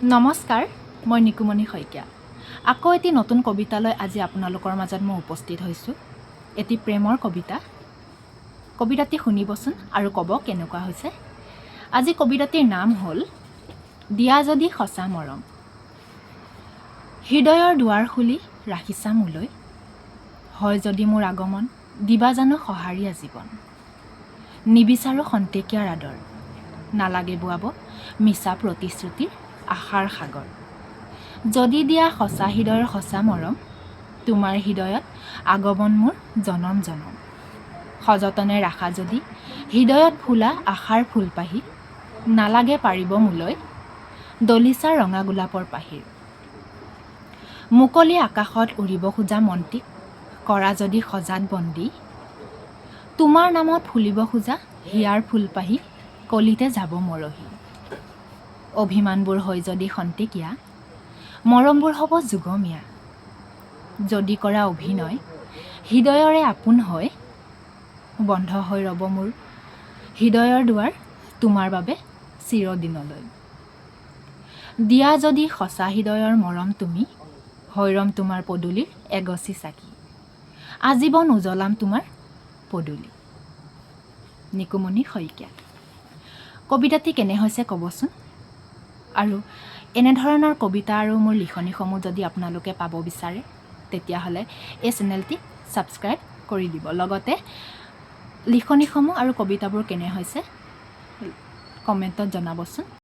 নমস্কাৰ, মই নিকুমণি শইকীয়া। আকৌ এটি নতুন কবিতালৈ আজি আপোনালোকৰ মাজত মই উপস্থিত হৈছোঁ। এটি প্ৰেমৰ কবিতা। কবিতাটি শুনিবচোন আৰু ক'ব কেনেকুৱা হৈছে। আজি কবিতাটিৰ নাম হ'ল "দিয়া যদি সঁচা মৰম"। হৃদয়ৰ দুৱাৰ খুলি ৰাখিছা মোলৈ, হয় যদি মোৰ আগমন, দিবা জানো সঁহাৰি আজীৱন? নিবিচাৰোঁ খন্তেকীয়াৰ আদৰ, নালাগে বোৱাব মিছা প্ৰতিশ্ৰুতিৰ আশাৰ সাগৰ। যদি দিয়া সঁচা হৃদয়ৰ সঁচা মৰম, তোমাৰ হৃদয়ত আগমন মোৰ জনম জনম। সযতনে ৰাখা যদি হৃদয়ত ফুলা আশাৰ ফুলপাহি, নালাগে পাৰিব মোলৈ দলিচা ৰঙা গোলাপৰ পাহিৰ। মুকলি আকাশত উৰিব খোজা মনটিক কৰা যদি সজাত বন্দী, তোমাৰ নামত ফুলিব খোজা হিয়াৰ ফুলপাহি কলিতে যাব মৰহি। অভিমানবোৰ হৈ যদি খন্তেকীয়া, মৰমবোৰ হ'ব যুগমীয়া। যদি কৰা অভিনয় হৃদয়ৰে আপোন হৈ, বন্ধ হৈ ৰ'ব মোৰ হৃদয়ৰ দুৱাৰ তোমাৰ বাবে চিৰদিনলৈ। দিয়া যদি সঁচা হৃদয়ৰ মৰম তুমি, হৈ ৰ'ম তোমাৰ পদূলিৰ এগছি চাকি, আজীৱন উজ্বলাম তোমাৰ পদূলি। নিকুমণি শইকীয়া। কবিতাটি কেনে হৈছে ক'বচোন। আৰু এনেধৰণৰ কবিতা আৰু মোৰ লিখনিসমূহ যদি আপোনালোকে পাব বিচাৰে, তেতিয়াহ'লে এই চেনেলটি ছাবস্ক্ৰাইব কৰি দিব। লগতে লিখনিসমূহ আৰু কবিতাবোৰ কেনে হৈছে কমেণ্টত জনাবচোন।